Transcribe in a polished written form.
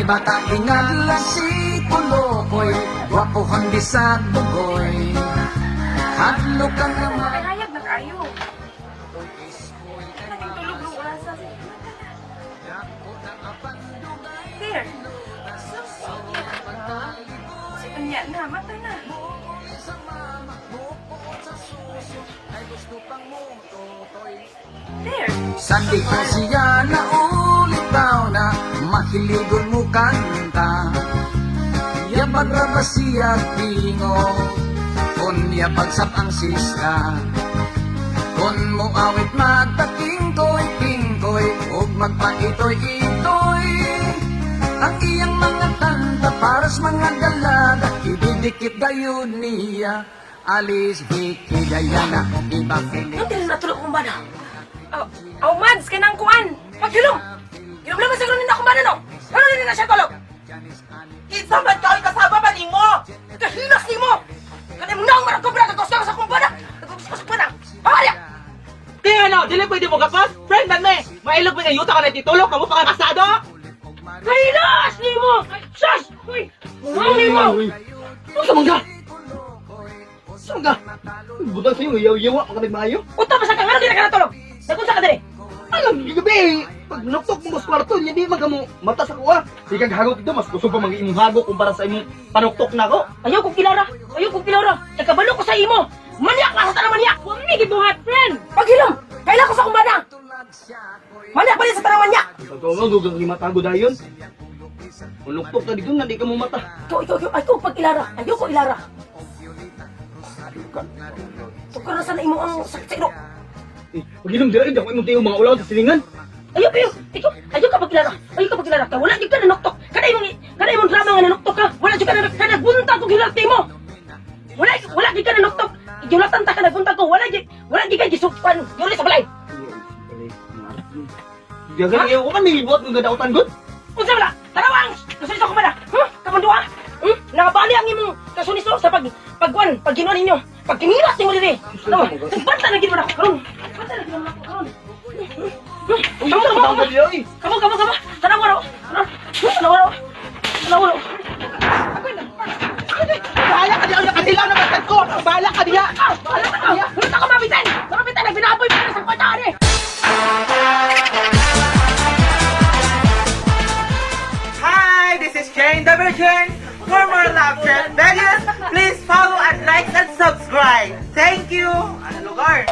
bata ingadla si Kulokoy, gwapohan bisag bugoy. Hadlok ka naman. Ay, hayag na kaayo. Naging tulog ng orasa. There. Si Anya na, mata na. There. Sa di ko siya naulitaw na mahiligon mo kanta. Yabag ra ba siya tingo kung yabag sap ang sisla. Kung mo awit magpakingkoy kingkoy ug magpaitoy itoy. Ang iyang mga kanta paras mga dalaga, ididikit gayon niya. Alice, Vicky, Diana, iba Philip. Ano dili natulog akong bana? Oh, oh, Mads, kanang kuan. Paghilom. Hilom lang siguro nina akong bana, no? Ano dili na siya tulog? Kinsa man ka oy kasama man nimo? Kahilas nimo. Kanay mo naong marakobra kagos ka sa akong bana. Kagos ka sa bana. Pamaya. Kaya ano, dili pwede mo gapas? Friend man me! Mailog mo nga yuta ka na titulog, kamo pa ka kasado? Kahilas nimo. Sas! Uy, muwang nimo. Unsa man ka? Unsa man ka? Butang sa'yo, yaw-yawa, ka nagmaayo. Unta pa sa ka ngano dili ka natulog? Nagunsa ka diri? Alam, gabi, pag nuktok mo sa kwarto, hindi man ka mo mata sa kuha. Sige kang hagok dito, mas kusog pa mga imong hagok kumpara sa imong panuktok na ako. Ayaw kong kilara. Ayaw kong kilara. Nagkabalo ko sa imo. Maniak ka sa tanang maniak. Wa mi gibuhat, friend. Paghilom. Kaila ko sa akong bana. Maniak pa sa tanang maniak. Sa mo, dugang lima tago dayon. Unuktok ka dito, hindi ka mo mata. Ikaw, ikaw, ikaw, ayaw pag ilara. Ayaw ko ilara. Tukar na sana imo ang sakit sa ilo. Eh, pag-inom dira, hindi ako imong tiyo mga ulaw sa silingan. Ayaw kayo. Ikaw, ayaw ka pag ilara. Ayaw ka pag ilara. Kaya wala jud ka nanuktok. Kada imong drama nga nanuktok ka. Wala jud ka nanuktok. Kada buntag kong hilarte mo. Wala, wala jud ka nanuktok. Igulatan ta ka nagbunta ko. Wala jud ka gisukan. Yuri sa balay. Gagan, ko man nilibuat ng gadautan god. Unsa wala? Tanawang! Kasuniso ko man. Huh? Kamundua? Nakabali ang imong kasuniso sa pag pagkuan, pag ginuan ninyo. Pag kinilat nimo diri. Ano? Nagbanta na gid mo na ako karon. Nagbanta na gid mo na ako karon. Kamo kamo kamo. Kamo kamo kamo. Tanawa ro. Tanawa ro. Tanawa ro. Bahala ka diha, nakadilaw na matag ko! Bahala ka diha! Ah, wala ka. Wala ka mabitin. Mabitin nagbinaboy pa sa kwarta ani. Hi, this is Jane the Virgin. For more love chat videos, please follow and like and subscribe. Thank you. Ano lugar?